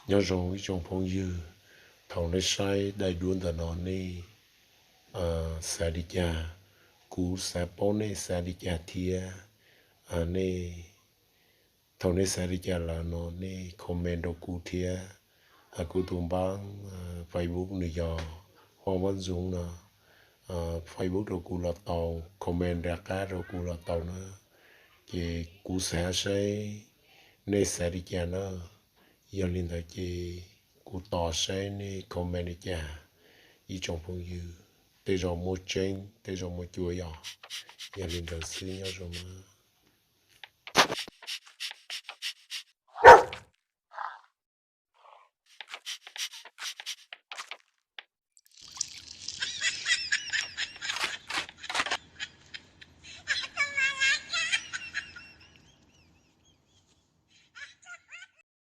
Nyob zoo ib tsoom phooj ywg, thaum nej saib daim duab ntawm no nej xav li cas, kuv xav paub nej xav li cas thiab. Nej, thaum nej xav li cas lawm no nej comment rau kuv thiab. Kuv tus npab Facebook nws yog Huaj Vaj Ntxoov no. Facebook rau kuv los tau, comment rov qab rau kuv los tau na. Ces kuv xav saib nej xav li cas na. Yog li ntawd ces kuv tos saib nej comment li cas, ib tsoom phooj ywg. Tej zaum muaj tseeb, tej zaum muaj cuav yog. Yog li ntawd xwb, nyob zoo na.